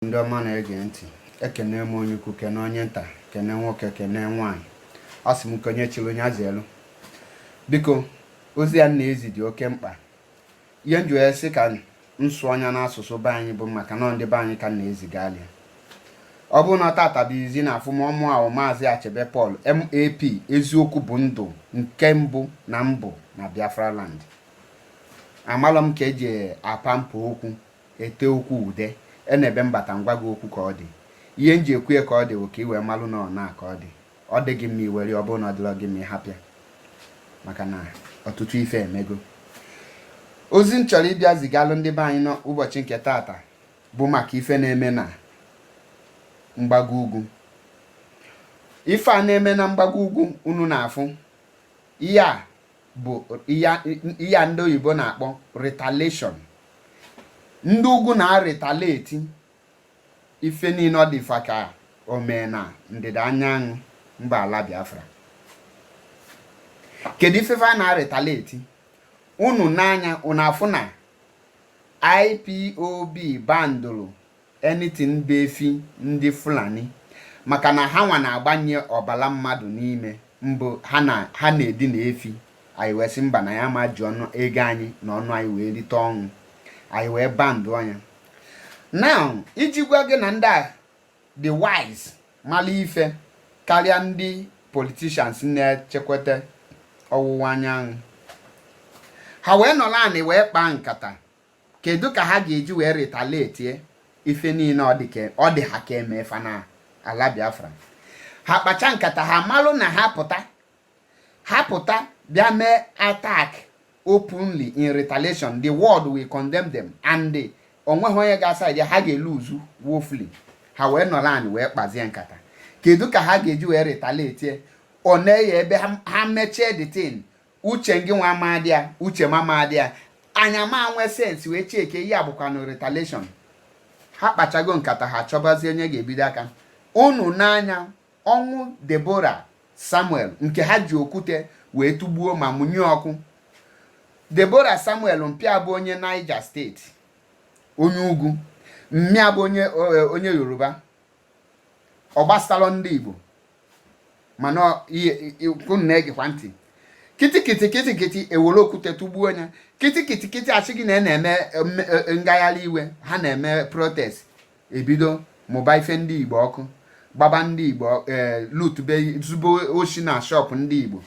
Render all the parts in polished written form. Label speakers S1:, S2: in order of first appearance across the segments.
S1: Ndị ọma na-ege ntị, ekene m onye ukwu, kene onye nta, kene nwoke, kene nwaanyị. Asị m ka onye chiri onye azụ elu. Biko, ozi ya na-ezi dị oke mkpa. Ihe m ji wee sị ka m sụọ anya n'asụsụ be anyị bụ maka na ndị be anyị ka m na-ezigali ya. Ọ bụrụ na tata bụ izi na afụm ọmụ ahụ, Maazị Achebe Paul, MAP, eziokwu bụ ndụ nke mbụ na mbụ na Biafra land. Amalọ m ka eji apa mpụ okwu, ete okwu ude enebe mbata ngwa gị okwu ka ọ dị. Ihe m ji ekwu ya ka ọ dị bụ ka ị wee malụ na ọ na ka ọ dị. Ọ dị gị mma iwere, ọ bụrụ na ọ dịrọ gị mma, ịhapịa, maka na ọtụtụ ife emego. Ozi m chọrọ ịbịa zigalụ ndị be anyị n'ụbọchị nke tata bụ maka ife na-eme na mgbago ugwu. Ife a na-eme na mgbago ugwu unu na-afụ ihe a bụ ihe a ndị oyibo na-akpọ retaliation. Ndị ugwu na-retaliate ife niile ọ dịfa ka o mee na ndịda anyanwụ mba ala Biafra. Kedu ife fa na-retaliate? Unu n'anya unu afụ na IPOB bandụrụ anything bụ efi ndị Fulani, maka na ha nwa na-agbanye ọbara mmadụ n'ime mbụ ha na ha na-edina efi. Anyị wee sị mba, na ya ma ji ọnụ ego anyị na ọnụ anyị wee rite ọnwụ. Anyị wee bandụ ya. Now, iji gwa gị na ndị a dị wise, mara ife karịa ndị politicians na-echekwata ọwụwa anyanwụ, ha wee nọrọ anị wee kpaa nkata kedu ka ha ga-eji wee retaliate ife niile ọ dị ha ka eme fa na ala Biafra. Ha kpacha nkata, ha malụ na ha pụta bịa mee attack openly in retaliation, the world will condemn them and onweghị onye ga-asa ya, ha ga-eluzu woefully. Ha wee nọrọ anyị wee kpazie nkata kedu ka ha ga-eji wee retaliate. Ọ na-eye ebe ha mechie the thing. Uche gị nwa amadị ya, uche m amadị ya, anya ma nwee sense wee cheke ihe a bụkwa na retaliation. Ha kpachago nkata, ha chọbazie onye ga-ebido aka. Unu n'anya ọnwụ Deborah Samuel nke ha ji okwute wee tụgbuo ma mụnye ọkụ. Deborah Samuel mpịa bụ onye Niger State, onye ugwu. Mmịa bụ onye Yoruba. Ọ gbasalụ ndị Igbo, mana unu na-egekwa ntị. Kịtịkịtị kịtịkịtị, ewere okwute tụgbuo ya. Kịtịkịtị kịtị, achị gị na na-eme ngagharị iwe, ha na-eme protest, ebido mụba ife ndị Igbo ọkụ, gbaba ndị Igbo, ee, lutube, zubo oshi na shop ndị Igbo.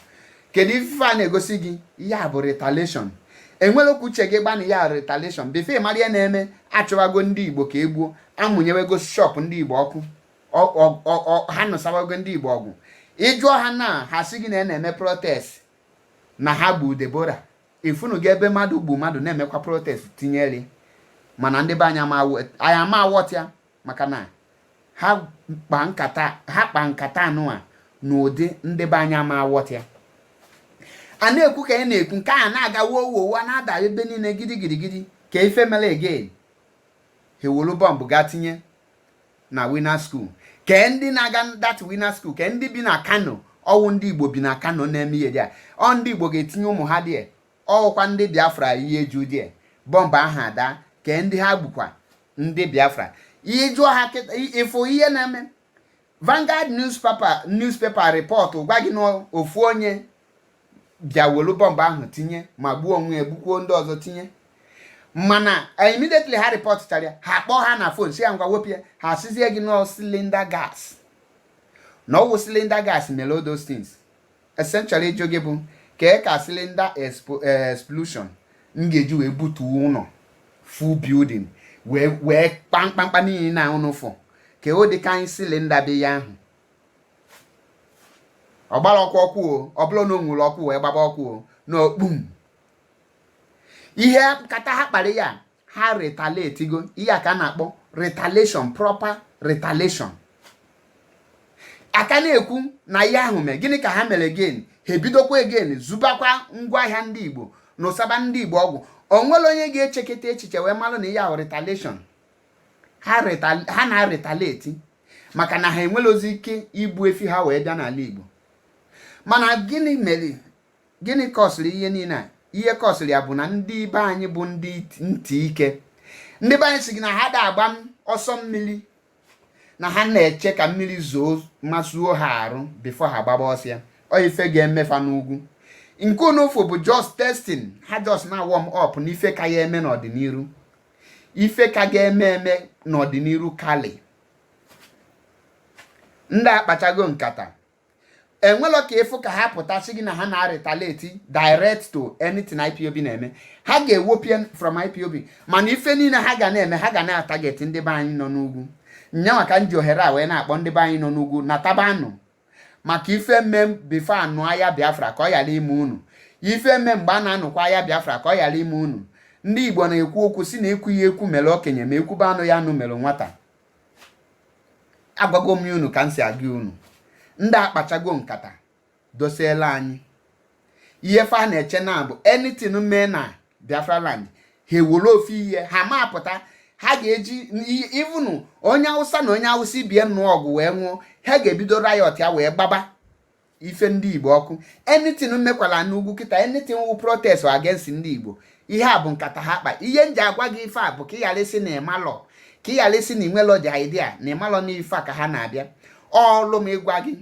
S1: Kedu ife a na-egosi gị? Ihe a bụ retaliation. Enwere okwu uche gị gbana ya retaliation before mara ihe na-eme. Achọwago ndị Igbo ka egbuo, amụnyewego shop ndị Igbo ọkụ, ha nụsawago ndị Igbo ọgụ. Ịjụọ ha na ha sị gị na na-eme protest na ha gbu Deborah. Ifunugo ebe mmadụ gbu mmadụ na-emekwa protest tinyere? Mana ndị be anyị ama aghọta ya, maka na ha kpa nkata anụa n'ụdị ndị be anyị ama aghọta ya. A na-ekwu ka ị na-ekwu nke a na-aga wo wo wo, na-ada ebe niile gidi gidi gidi. Ka ife mere again, ha ewelu bọmbụ gaa tinye na Winner School. Ke ndị na-aga that Winner School? Ke ndị bi na Kano? Ọwụ ndị Igbo bi na Kano na-eme ihe dị a. Ọ ndị Igbo ga-etinye ụmụ ha dị, ọwụkwa ndị Biafra ihe eju dị. Bọmbụ ahụ ada, ke ndị ha gbukwa? Ndị Biafra. Ihe jụọ ha ịfụ ihe na-eme. Vanguard newspaper report gwa gị na ofu onye bịa welu bọmbụ ahụ tinye ma gbuo onwe ya, gbukwuo ndị ọzọ tinye. Mana immediately ha report chara ya, ha kpọọ ha na phone si ya ngwa wepụ ya. Ha asịzie gị nọ cylinder gas, na ọwụ cylinder gas mere all those things. Essentially, ịjụ gị bụ kee ka cylinder explosion m ga-eji wee butuo ụlọ, full building, wee kpamkpamkpa niile na ụnụ fụ ka o dị ka anyị cylinder bụ ya ahụ. Ọ gbara ọkụ ọkụ o, ọ bụrụ na o nwere ọkụ wee gbaba ọkụ o n'okpum. Ihe nkata ha kpara ya, ha retaliate go. Ihe a ka a na-akpọ retaliation, proper retaliation. Aka na-ekwu na ihe ahụ mee, gịnị ka ha mere again? Ha ebidokwa again zubakwa ngwaahịa ndị Igbo na ụsaba ndị Igbo ọgwụ. O nwere onye ga-echeketa echiche wee malụ na ihe ahụ retaliation ha na-retaliate, maka na ha enwere ozi ike igbu efi ha wee bịa n'ala Igbo. Mana gịnị mere? Gịnị kọsịrị ihe niile a? Ihe kọsịrị ya bụ na ndị be anyị bụ ndị ntị ike. Ndị be anyị si gị na ha da agba m Ọsọ mmiri na ha na-eche ka mmiri zoo masuo ha arụ before ha gbaba ọsọ ya. Ọ ife ga-emefa n'ugwu nke unufu bụ just testing ha, just na warm up n'ife ka ya eme n'ọdịnihu, ife ka ga-eme eme n'ọdịnihu. Kali ndị akpachago nkata, enwelo ka ịfụ ka ha pụta sị gị na ha na-retaliate direct to anything IPOB na-eme. Ha ga-ewopie from IPOB, mana ife niile ha ga na-eme, ha ga na-atarget ndị be anyị nọ n'ugwu. Nyanwa ka m ji ohere a wee na-akpọ ndị be anyị nọ n'ugwu na tabanụ maka ife mme before anụ agha Biafra, ka ọ ghara ime unu ife mme mgbe a na-anụkwa agha Biafra, ka ọ ghara ime unu. Ndị Igbo na-ekwu okwu si na ekwu ya ekwu mere okenye, ma ekwube anụ ya anụ mere nwata. Agwago m unu ka m si aga unu. Ndị akpachago nkata dosiela anyị ihe fa na-eche na bụ anything mee na Biafra land, ha ewere ofu ihe ha ma apụta. Ha ga-eji even onye Hausa na onye Hausa ibie nụọ ọgụ wee nwụọ, ha ga-ebido riot ya wee gbaba ife ndị Igbo ọkụ. Anything mekwala n'ugwu kịta, anything wu protest against ndị Igbo, ihe a bụ nkata ha kpa. Ihe m ji agwa gị ife a bụ ka ị ghara isi na ịmalọ, ka ị ghara isi na ịnwelọ dị idea na ịmalọ na ife a ka ha na-abịa. Ọlụ m ịgwa gị,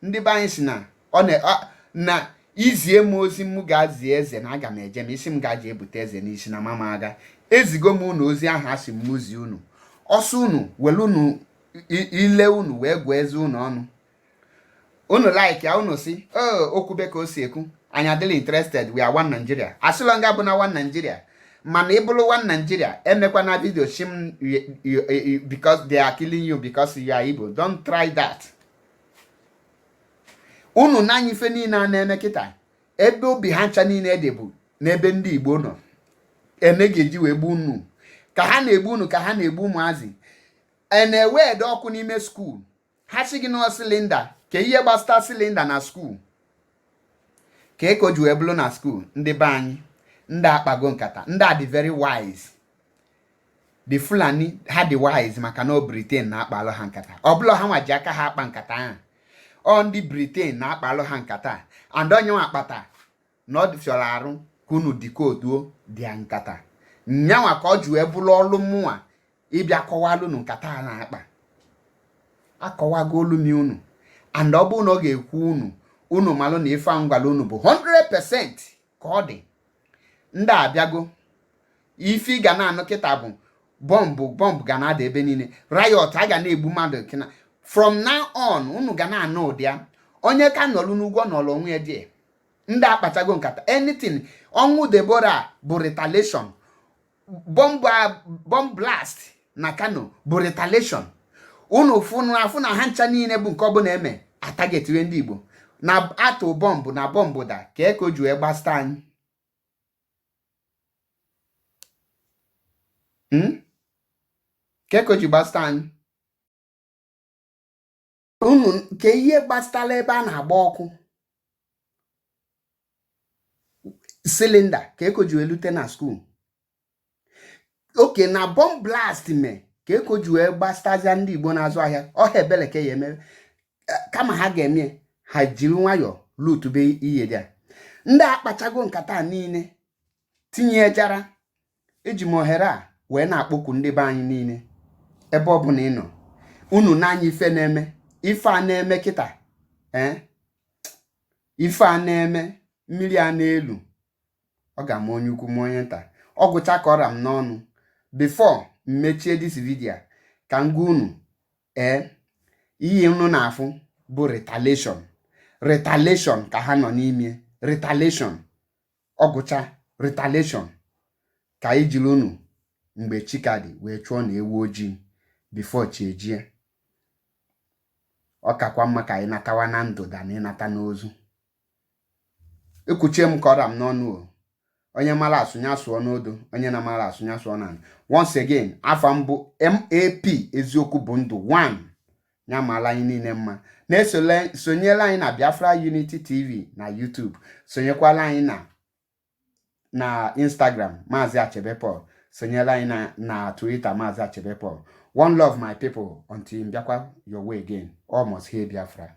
S1: ndị be anyị si na ọ na izie m ozi m ga-zie eze na aga m eje, ma isi m gaji ebute eze n'isi na mama aga ezigo m unu ozi ahụ. Asị m zie unu ọsọ, unu were unu ile unu wee gụọ eze unu ọnụ unu like ya. Unu si o okwube ka o si ekwu, anyị adịla interested. We are one Nigeria. Asịlọ nga bụ na one Nigeria, mana ị bụrụ one Nigeria, emekwana video shim because they are killing you because you are Igbo. Don't try that. Unu n'anya ife niile a na-eme kịta, ebe obi ha ncha niile dị bụ n'ebe ndị Igbo nọ. Ene ga-eji wee gbu unu ka ha na-egbu unu, ka ha na-egbu ụmụazị e na-ewe ede ọkụ n'ime school. Ha sị gị nọ cylinder ka ihe gbasata cylinder na school, ka eko ji wee bụrụ na school. Ndị be anyị, ndị akpago nkata, ndị a dị very wise. The Fulani ha dị wise maka na ọ Britain na-akpalụ ha nkata. Ọ bụla ha nwa ji aka ha akpa nkata ahụ, ọ ndị Britain na-akpalụ ha nkata, and onye nwa akpata na ọ fịọrọ arụ ka unu dikoduo dia nkata nyanwa ka ọ ji wee bụrụ ọlụ mụnwa ịbịa kọwalụ unu nkata a na-akpa. Akọwago olu m unu, and ọ bụrụ na ọ ga-ekwu unu, unu malụ na ife a ngwala unu bụ 100% ka ọ dị. Ndị abịago, ife ị ga na-anụ kịta bụ bọmbụ, bọmbụ ga na-ada ebe niile, riot, a ga na-egbu mmadụ kina. From now on, unu ga na-anụ ụdị ya. Onye ka nọlụ n'ugwu nọlụ onwe ya dị. Ndị akpachago nkata. Anything ọnwụ Deborah bụ retaliation, bomb blast na Kano bụ retaliation. Unu fụnụ afụ na ha ncha niile bụ nke ọbụla eme atargetiwe ndị Igbo na atụ bọmbụ na bọmbụ da ka eko ji wee gbasta anyị. Ka eko ji gbasta anyị unu ka ihe gbasatala ebe a na-agba ọkụ cylinder, ka eko ji wee lute na school oke na bomb blast mee, ka eko ji wee gbastazia ndị Igbo na-azụ ahịa ọha ebele ka ya eme. Kama ha ga-eme, ha jiri nwayọọ lutube ihe dị a. Ndị akpachago nkata niile tinyechara. Eji m ohere a wee na-akpọku ndị be anyị niile ebe ọ bụla ị nọ, unu n'anya ife na-eme, ife a na-eme kịta, ee, ife a na-eme, mmiri a na-elu, ọ ga-ama onye ukwu ma onye nta. Ọ gwụcha ka ọra m n'ọnụ. Before mmechie this video, ka m gwa unu, ee, ihe unu na-afụ bụ retaliation, retaliation ka ha nọ n'ime retaliation. Ọgwụcha retaliation ka anyị jiri unu mgbe chi ka dị wee chụọ na ewu ojii before chi ejie. Ọ kakwa mma ka anyị natawa na ndụ da na ịnata n'ozu. Ekwuchie m ka ọra m n'ọnụ o. Onye mara asụ ya sụọ n'odo, onye na-amara asụ ya sụọ n'ala. Once again, afa mbụ MAP, eziokwu bụ ndụ 1 ya maala anyị niile mma. Na-esonyela anyị na Biafra Unity TV na YouTube, sonyekwala anyị na Instagram, Maazị Achebe Paul, sonyela anyị na Twitter, Maazị Achebe Paul. One love, my people, until mbịakwa your way again. All must hear Biafra.